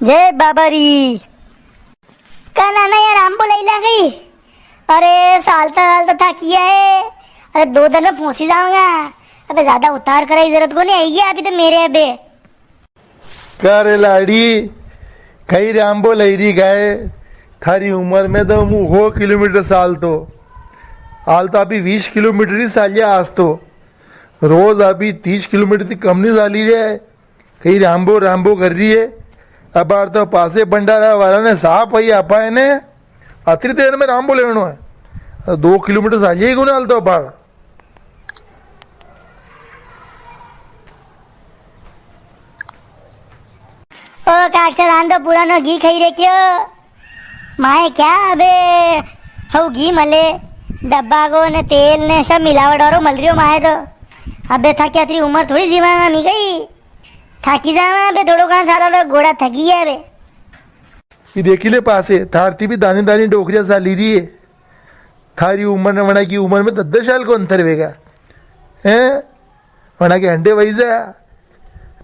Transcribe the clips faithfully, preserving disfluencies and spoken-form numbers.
जय बाबा री। का नाना यार, आंबो लई ला गई। अरे, सालता सालता थाकी है। अरे, दो दिन में पहुंची जाऊंगा। अबे, ज्यादा उतार कराई जरूरत को नहीं आई है अभी तो मेरे अबे। का रे लाड़ी, कई रे आंबो लई री गाय? थारी उम्र में तो मु हो किलोमीटर साल तो, हाल तो अभी बीस किलोमीटर ही सालिया आज तो। रोज अभी तीस किलोमीटर थी कम नहीं साली रे। कई रामबो रामबो कर री है। अबार तो पासे भंडारा वाला ने साफ ही आपा है ने, अतरी देर में रामबो लेवणो है। दो किलोमीटर सालिया ही कोनी हाल तो अबार। ओ काक्षा, थाने तो पुरानो घी खाई रख्यो। माए क्या अबे हऊ घी मले, डब्बा को ने तेल ने सब मिलावट वालो मल रियो माए तो। अबे थाकी अतरी उम्र थोड़ी जीवांगा मी कई। थाकी जावा अबे, थोड़ो कहाँ साला तो गोड़ा थकी है अबे। ये देखी ले पासे, थारती भी दानी दानी डोकरिया साली री है। थारी उम्र ने वणा की उम्र में दस दस साल को अंतर वेगा। हैं? वणा के हंडे वई जा।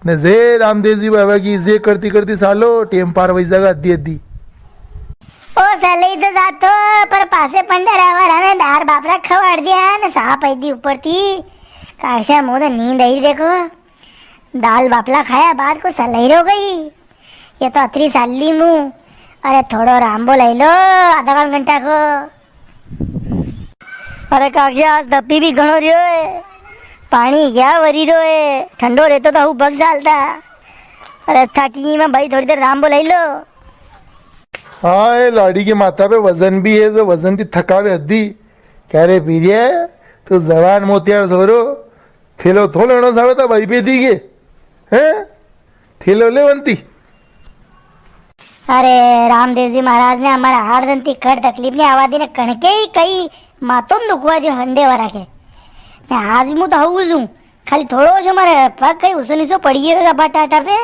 ने जय रामदेव जी बाबा की, जय करती करती सालो, टेम पार वई जागा अद्दी अद्दी। ओ साले, ई तो जातो, पर पासे पंडरा वाला ने दार बापड़ा खवाड़ दिया ने साफ आई दी ऊपर थी। काशा, मो तो नींद आई, देखो। दाल बापला खाया बाद को सलाई रो गई। ये तो अतरी साली मु। अरे थोड़ो रामबो लई लो, आधा काल घंटा को। अरे कागजा, आज तपी भी घणो रियो है, पानी क्या वरी रो है, ठंडो रहतो तो हूँ बग सालता। अरे थाकी में भाई थोड़ी देर रामबो लई लो। हाँ, ये लाड़ी के माथा पे वजन भी है, जो वजन थी थकावे हद्दी। क्या रे पीरिया, तू जवान मोतियार सोरो, थेलो थो लेणो सावे था भाई पे दी के, हैं? थेलो ले वंती। अरे, रामदेव जी महाराज ने हमारा हाड़ दंती कट तकलीफ ने आवा दी ने कणके ही कई मातो न दुखवा दियो हंडे वाला के। मैं आज भी मु तो हऊ जूं, खाली थोड़ो सो मारे पग कई उसो निसो पड़ी गयो है बाटा टाटा पे,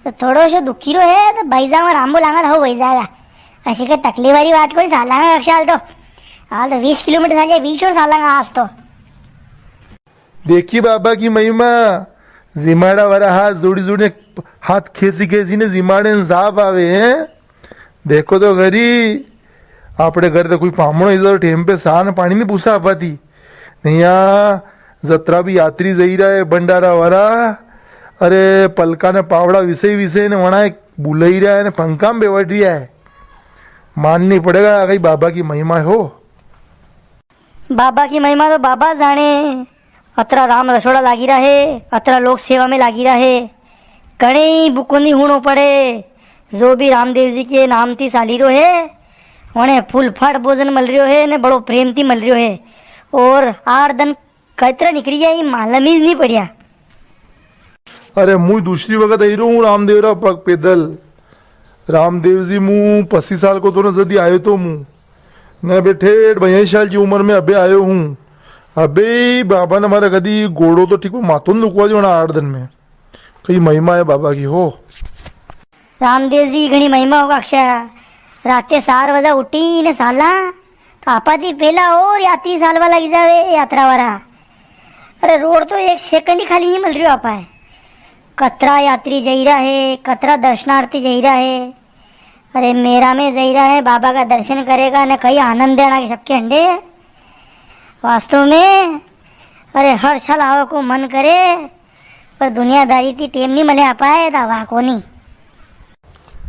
तो थोड़ो सो दुखी रो है, तो भाई जावा रामबो लांगा तो हऊ वई जागा। अशी के तकलीफ वाली बात कोई सालांगा अक्षाल तो। हाल तो बीस किलोमीटर सालिया, बीस और सालांगा आज तो। देखी बाबा की महिमा, जिमाड़ा वाला हाथ जोड़ी जोड़ी ने, हाथ खेसी खेसी ने जिमाड़े ने साफ आवे हैं। देखो तो खरी, आपणे घर तो कोई पामणो इधर टेम पे सान पानी नी पूछा आपाती। नहीं, या जतरा भी यात्री जई रहा है भंडारा वाला, अरे पलका ने पावड़ा विसे विसे ने वणा एक बुलई रहा है ने पंखा में बैठ रहा है। माननी पड़ेगा, कई बाबा की महिमा हो। बाबा की महिमा तो बाबा जाणे। अतरा राम रसोड़ा लागी रहा है, अतरा लोक सेवा में लागी रहा है। कणे ही बुको नी होणो पड़े। जो भी रामदेव जी के नाम थी साली रो है, उन्हें फूल फाड़ भोजन मल रियो है ने बड़ो प्रेम थी मल रियो है। और आठ दिन कतरा निकरी गया, ये मालूम ही नी पड़िया। अरे, मुई दूसरी वखत आई रो हूँ रामदेवरा पग पैदल। रामदेव जी, मु पच्चीस साल को तो ना जदी आयो तो मु। ने अबे ठेठ बयालीस साल की उम्र में अबे आयो हूँ। अबे ही बाबा ने मारे कदी गोड़ो तो ठीक माथो न दुखवा दियो ना आठ दिन में। कई महिमा है बाबा की हो। रामदेव जी घणी महिमा होगा अक्षय। राते चार बजे उठी ने साला, तो आपा थी पहला और यात्री सालवा लग जावे यात्रा वाला। अरे रोड तो एक सेकंड ही खाली नी मिल रियो आपा है। कतरा यात्री जई रहा है, कतरा दर्शनार्थी जई रहा है। अरे मेरा में जई रहा है, बाबा का दर्शन करेगा ने कई आनंद देना के सबके हंडे। वास्तव में, अरे हर साल आवा को मन करे, पर दुनियादारी थी टेम नी मले आपा है, तो आवा कोनी।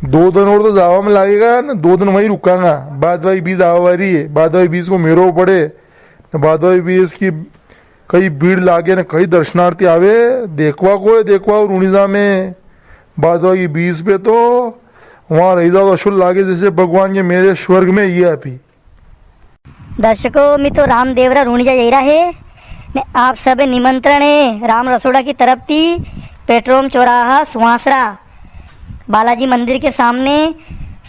दो दिन और तो जावा में लागेगा ने, दो दिन वहीं रुकांगा। भादवाई बीज आवा वाली है, भादवाई बीज को मेरो पड़े, ने भादवाई बीज की कई भीड़ लागे ने कई दर्शनार्थी आवे, देखवा को है, देखवा और उणीजा में भादवाई बीज पे तो वहां रही जाओ, अशुल लागे जैसे भगवान के मेरे स्वर्ग में ही है अभी। दर्शकों, मी तो रामदेवरा रुणिया जई रहा है ने आप सब निमंत्रण है राम रसोड़ा की तरफ थी, पेट्रोल चौराहा सुवासरा, बालाजी मंदिर के सामने।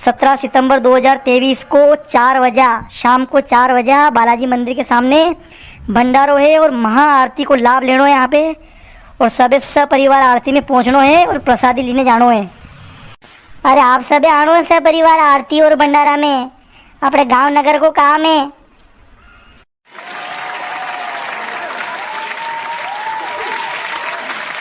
सत्रह सितंबर दो हज़ार तेईस को चार बजा, शाम को चार बजा बालाजी मंदिर के सामने भंडारो है और महाआरती को लाभ लेणो है यहाँ पे। और सबे सपरिवार आरती में पहुंचणो है और प्रसादी लेने जाणो है। अरे आप सबे आणो है सपरिवार आरती और भंडारा में। आपणे गांव नगर को काम है,